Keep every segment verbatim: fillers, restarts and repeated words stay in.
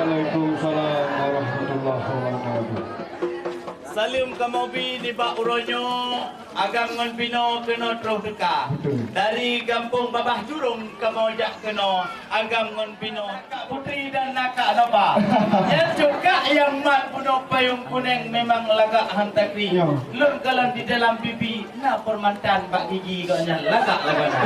Waalaikumsalam warahmatullahi wabarakatuh. Saleuem kamoe bi nibak uroe nyoe, agam ngon binoe keunoe troh teuka. Betul. Dari gampông Babah Jurông kamoe jak keunoe, agam ngon binoe, Kak Putri dan na Kak Nova. Nyan cukak nyang mat bunoe payông kunèng memang lagak han takri. Ya. Lôn kalon di dalam pipi, na peurmantan bak gigi gobnyan lagak lagoena.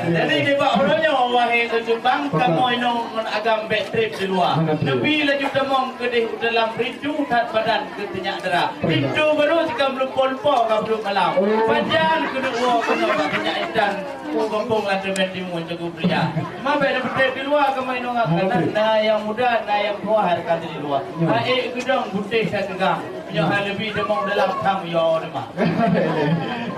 Jadi, nibak uroe nyoe, wahé lôn cupang, betul, kamoe inong ngon agam bèk trép di luwa. Betul. Neubi laju tamong keudéh u dalam, rindu that badan keu teunyak dara. Betul. Pintoe barô sikam lumpo-lumpo ka brôk malam. Oh. Pajan keuneuk woe keunoe bak teunyak intan, u gampông Lantemen Timu Teungku Mulia. Ma bèk neupeutrép di luwa kamoe inong, betul, karena na nyang muda, na nyang tuha, hai rakan di luwa. Ya. Hai ék geudong butéh ka teugang. Nyoe hana leubeh deungon dalam tham yo deuma.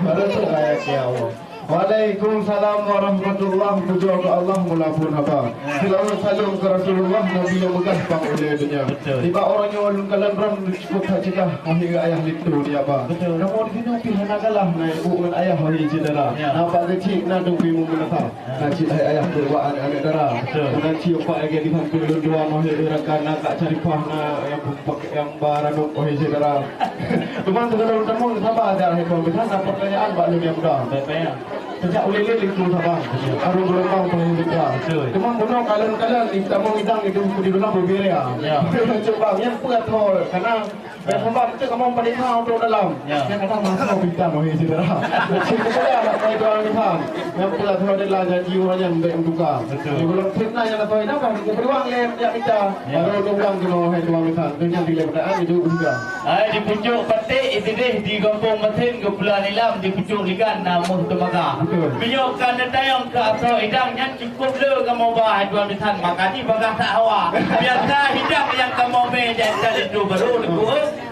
Baru tu ayat ya Allah. Waalaikumsalam warahmatullah. Pujoe keu Allah mula phon haba. Selawat saleuem keu Rasulullah, Nabi nyang meugah bak ulèe donya. Betul. Nibak uroe nyoe lôn kalon droen cukup that cegah, wahé ayah linto di aba. Betul. Namun di sinoe pih hana galah na ibu ngon ayah, wahé syedara. Ya. Na bak keuchik na dong pih meumeunasa. Na cit hai ayah peuet bak aneuk-aneuk dara. Betul. Meunan cit pat lagèe di sampéng lôn dua, wahé rakan, na Kak Syarifah, na nyang peupak nyang ba ranub, wahé syedara. Teuma teuka lôn tamong saba, hai tuan bisan, na peurtanyaan bak lôn nyang muda. Baik, baik. Sejak ulèe lé lingkung saba. Betul. Arung geulumbang paléng teuka. Betul. Teuma bunoe kalon-kalon di tamong idang itu di dalam bubiri, ya. Ya. Cuba nyang peue tho, karena Bèk meubat beutôi kamoe padé na u dalam. Ya. Nyang kadang masa bintang, wahé syedara. Syedara nak pai tuan Tuhan. Nyang pula kalau adalah janji ureueng nyan bèk meutuka. Betul. Sebelum fitnah nyang datang ina kan, peuluang lé jak mita. Ya. Baru undang keunoe, wahé tuan Tuhan. Tu nyang dilèe beutaan itu udah. Hai, di pucuk paték, di sideh, di gampông mesin, geupula nilam, di pucuk ligan, na meuh teumaga. Betul. Meunyoe ka neutanyong keu asoe idang nyan, Cukup le kamoe ba, hai tuan bisan, maka jih bagah that hawa. Biasa hidang nyang kamoe mè jak linto barô, Teungku,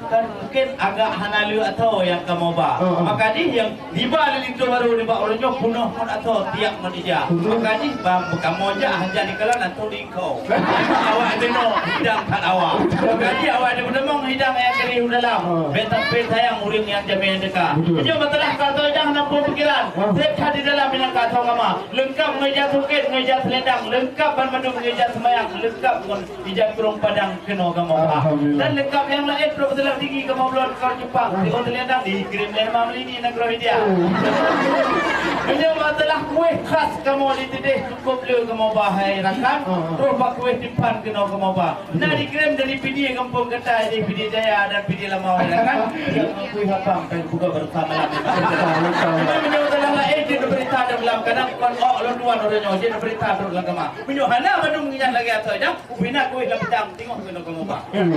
kan mungkin agak hana le asoe nyang kamoe ba. Heeh. Maka jih nyang jiba lé linto barô nibak uroe nyoe peunoh ngon asoe tiak ngon ija. Betul. Maka jih ban kamoe jak hana jikalon asoe di engko. Awak jinoe hidang that hawa. Maka jih awak jipeutamong hidang nyang keudéh u dalam. Heeh. Bèk tapé sayang ureueng nyang jamé nyang teuka. Betul. Nyoe masalah ka asoe ija hana peue pikiran. Heeh. Sép that di dalam nyang ka asoe kama. Leungkap ngon ija sungkét, ngon ija seulendang, leungkap banmandum ngon ija seumayang, leungkap ngon ija kurong padang keunoe kamoe ba. Alhamdulillah. Dan leungkap nyang laén trok seulab tinggi kamoe bloe keu cupang, ah, siôn seulendang dikirém lé Mama Lini nanggroe India. Oh. Meunyoe masalah kueh khas kamoe di sideh cukup le kamoe ba, hai rakan, ah, ah, troh bak kueh timphan keunoe kamoe ba. Na dikirém dari Pidie gampông gata, dari Pidie Jaya dan Pidie Lama, ya kan? Yang mengakui hapang dan buka bersama lama. Betul, betul. Cuma meunyoe dalam laén, jeuet beurita dalam kadang kon ôk lôn tuan uroe nyoe, jeuet beurita trok lam kama. Meunyoe hana bandum ngiat lagèe asoe ija, ubina kueh lam pitang, teungoh keunoe kamoe ba. Hmm.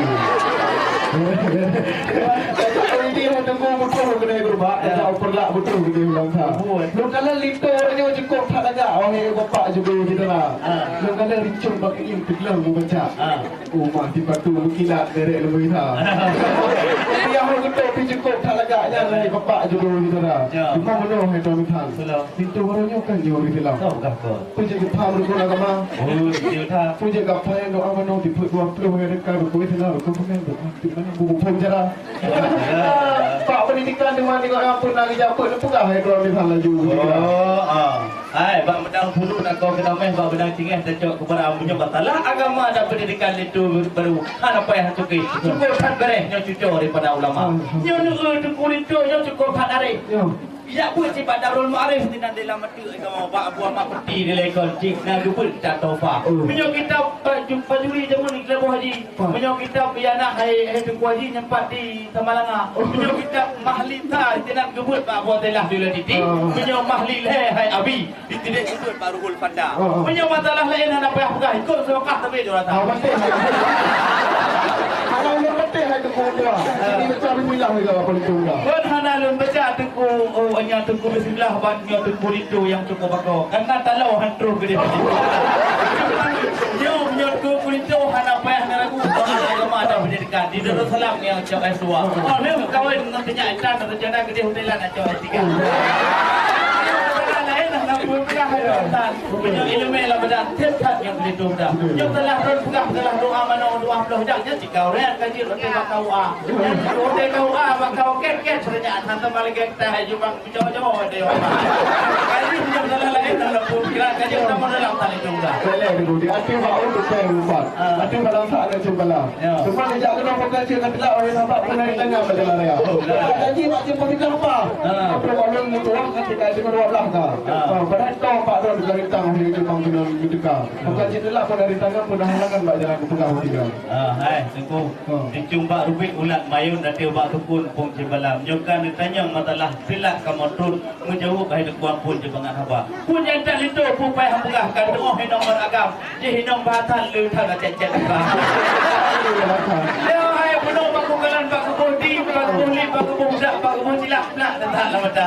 Jadi, hai Teungku, beutôi keuneuk beurubah, ya, ada perlak beutôi keuneuk ulang sa. Betul. Lôn kalon linto uroe nyoe cukup that lagak, wahé bapak jubé di dalam. Ah. Lôn kalon rincong bak ié teugleueng meubaca. Ah. Umat sipatu meukilat derek leumoe sa. Tapi nyang geutôp pih cukôp that lagak nyan, hai bapak jubé syedara. Ya. Cuma meunoe, hai tuan bisan. Betul. Pintoe uroe nyoe kan jeuet ureueng Islam. Betul, betul. Peue jeuet geupham rukon agama? Oh, betul, betul. Peue jeuet geupham doa manoe tipeu dua ploh, hai dekat rukon Islam, rukon peunan, rukon peunan, bubu phon cara. Ya. Pak pendidikan di mana tengok yang pernah dijawab, peue neupeugah, hai tuan bisan laju. Oh, ah. Hai, bak meudang pulu na ko keudameh, bak meudang cingeh tacok keubara. Meunyoe masalah agama dan pendidikan linto barô, hana payah tuki. Syukur that beureh nyoe cuco daripada ulama. Alhamdulillah. Nyoe neu-eu Teungku linto nyoe cukup that arif. Ya. Ijak beuet cit bak Darul Ma'arif di nan di lam ateueh agama bak Abu Ahmad Peti di lekol cit na geubeuet kitab Tohfah. Oh. Meunyoe kitab Baju-, Bajuri jameun di Keuleubôh Haji. Wah. Meunyoe kitab Ianah hai, hai Teungku Haji nyang pat di Samalanga. Oh. Meunyoe kitab Mahlita di nan geubeuet bak Abu Abdillah di Laditi. Oh. Meunyoe Mahlil hai, hai Abi. Di tidek sudut bak Ruhul Panda. Oh, oh. Meunyoe masalah laén hana payah peugah, ikot seulokah sabe jurata. Ah, beutôi. Kalau ulôn beutôi hai Teungku Ketua. Ah. Jadi baca bismillah juga apa Teungku Ketua. Kon hana lôn baca Teungku, oh, nyan Teungku bismillah ban nyoe Teungku Linto nyang cukup bagoe. Karena talo han troh geude. Nyoe, nyoe Teungku Linto hana payah na ragu. Agama ada pendidikan. Di Darussalam nyang cok S dua. Oh, ni kawen ngon teunya intan rencana geude hotelan. Lain lah, nak Peugah hai Tuhan, meunyoe ileumèe lam badan, that-that nyang keulinto dah. Nyoe salah droe peugah, salah doa manoe dua ploh jak, nyan cit ka ureueng ka jeuet watèe bak K U A. Nyan watèe K U A bak K U A kèt-kèt seureunyaan, hantom lagèe tah hai jubang. Jauh-jauh ada yang apa. Kali ni yang dalam lain dalam pun kira kali yang sama dalam tali juga. Boleh dulu di akhir bak untuk saya empat. Ah. Akhir dalam saat ada jumpa lah. Ya. Cuma dia jangan lupa kacil nanti lah orang nampak pun dari tengah pada lari. Oh, lah. Jadi mak jumpa kita apa? Ah. Apa orang ni tuang kan kita itu dua belas dah. Ah. Ah, padahal tahu Pak Don dari tang ni jumpa dengan kita. Bukan cerita lah pun dari tangan pun dah halangan bak jalan kepegang tiga. Ah, hai, Teungku. Hmm. Di cumbak rubik ulat mayun, nanti ubak tukun pung cembalam. Nyoe kan ditanyong masalah silat kamoe trok. Meujaweueb hai Teungku Ampon jeuet bangat haba. Peue nyang that linto peue payah peugah, ka teu'oh inong ngon agam, jih inong bahasa lé that cét-cét agam. Lé hai bunoe bak geukalan, bak geuboh di, bak geuboh li, bak geuboh budak, bak geuboh cilak, plak, teutap lam mata.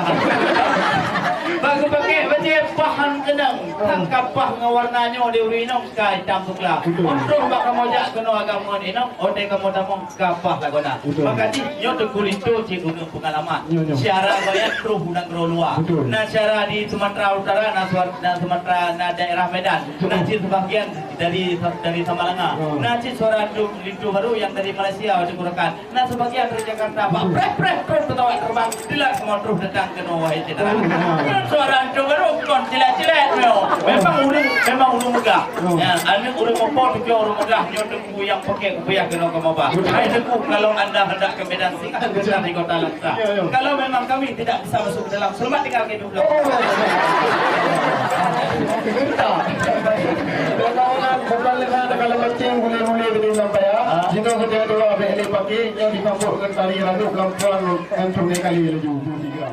Bak geupakèk bajèe pahan keunong, tangkap pah ngon warna nyoe di ureueng inong ka itam peukla. Betul. Untông bak kamoe jak keunoe agam ngon inong, watèe kamoe tamong ka pah lagoena. Betul. Maka jih nyoe Teungku linto cit ureueng peungalaman. Nyo, nyo. Syara goyang troh u nanggroe luwa. Betul. Na syara di Sumatera Utara, na Sua-, na Sumatera, na daerah Medan. Betul. Na cit sebahagian dari, dari Samalanga. Oh. Na cit suara linto, linto baru nyang dari Malaysia, Teungku rakan. Na sebahagian dari Jakarta. Bak preh-preh troh pesawat terbang. Silat kamoe troh datang keunoe, wahai syedara. Oh, ya. Nyoe suara linto baru kon silat-silat nyoe. Memang ureueng, memang ureueng megah. Oh. Ya, aneuk ureueng mupo tujuan ureueng megah. Nyoe Teungku nyang pakèk kupiah keunoe kamoe ba. Hai Teungku, kalau anda hendak ke Medan, singgah sebentar di Kota Langsa. Ya, ya. Kalau memang kami tidak bisa masuk ke dalam, selamat tinggal kehidupan. Oh. Bukan lengah, bukan lengah, kalau mancing, gulai-gulai tadi sampai, ya. Ah. Jika kita dua, bek lé pagi, yang disambut dengan tari randuk, pelan-pelan, yang sungai kali laju, dua, tiga.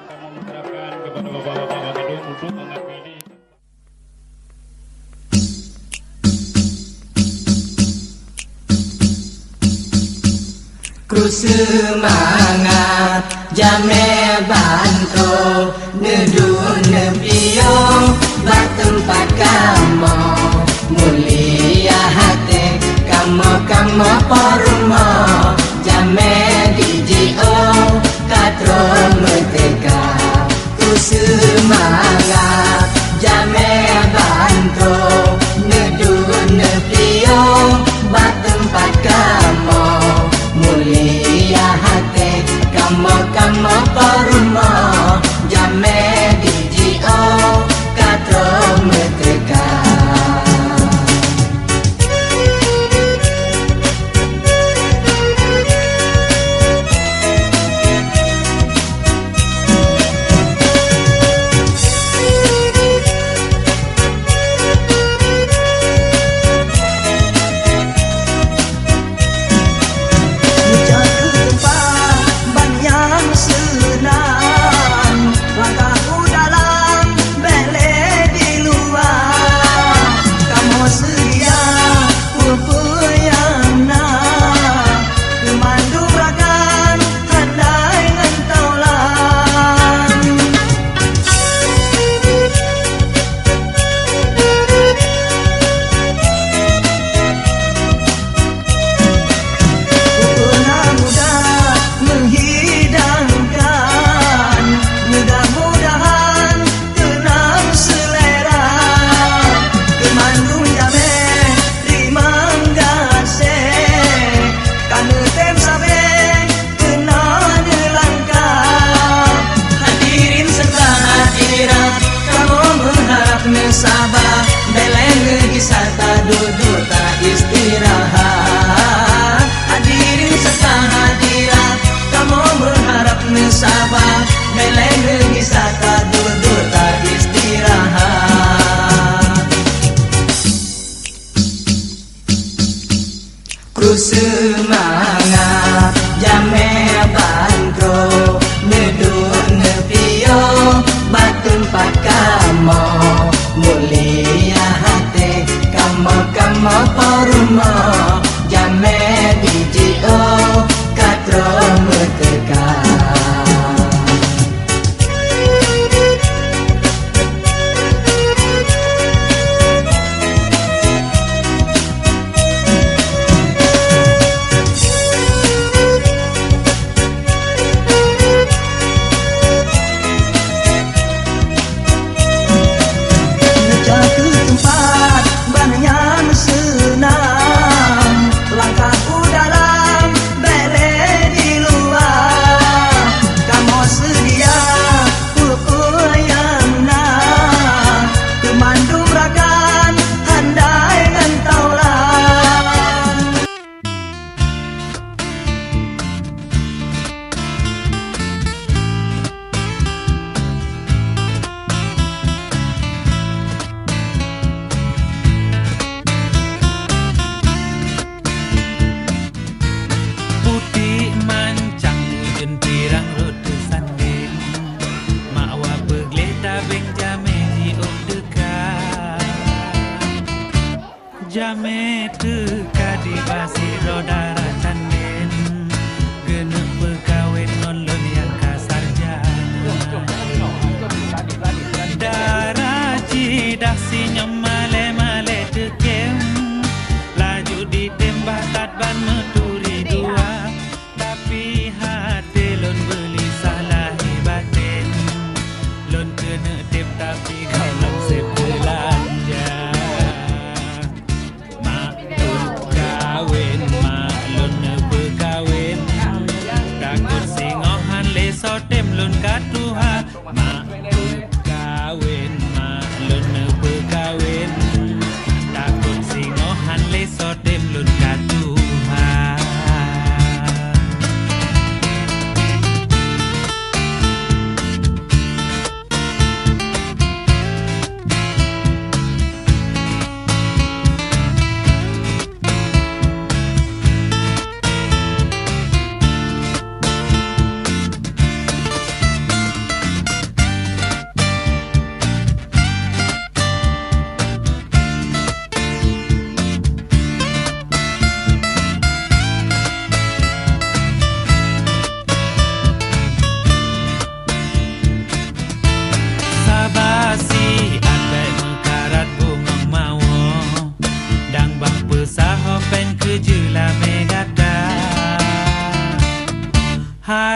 Kami mengharapkan kepada bapak-bapak Wakadung untuk mengambil Ku seumangat jamé banto, neuduek neupiôh bak teumpat kamoe. Mulia até kamoe, kamoe po rumoh, jamé dijiôh ka trôh meuteuka. Ku seumangat jamé banto, neuduek neupiôh bak teumpat kamoe. Mulia até kamoe, kamoe po rumoh, jamé dijiôh ka trôh meuteuka. Meujak keu teumpat ban nyang seunang,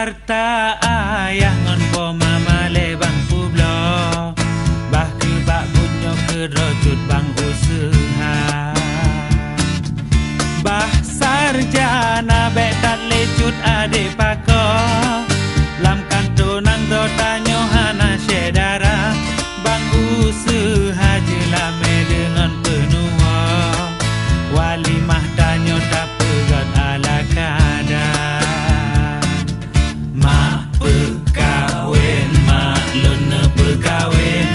Hareuta ayah ngon po mama lé bang peubloe, bah keu bak buet nyoe keudroe cut bang useuha. Bah sarjana bék that lé cut adék pakoe, lam kantô nanggroe tanyoe hana syedara, bang useuha jeulamé deungon peunuwoe, walimah tanyoe tapeugöt ala kada. Mak peukawen, mak lôn neupeukawen.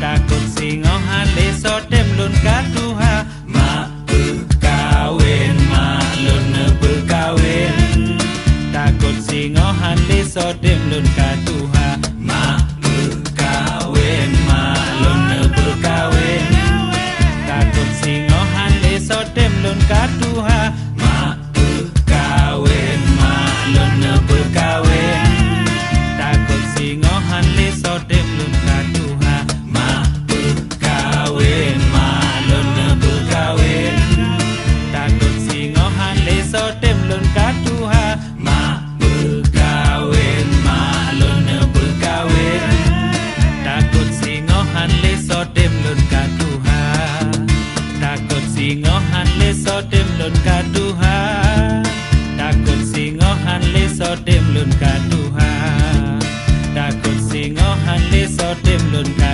Takot singoh han lé soe tem lôn ka tuha. Mak peukawen, mak lôn neupeukawen. Takot singoh han lé soe tem lôn ka tuha. Mak peukawen, mak lôn neupeukawen. Takot singoh han lé soe tem lôn ka tuha. Mak peukawen, mak lôn neupeukawen. Takot singoh han lé soe tem lôn ka tuha. Mak peukawen, mak lôn neupeukawen. Takot singoh han lé soe tem lôn ka tuha. Mak peukawen, mak lôn neupeukawen. Takot singoh han lé soe tem lôn ka tuha. Takot singoh han lé soe tem lôn ka tuha. Takot singoh han lé soe tem lôn ka tuha. Takot singoh han lé soe tem lôn ka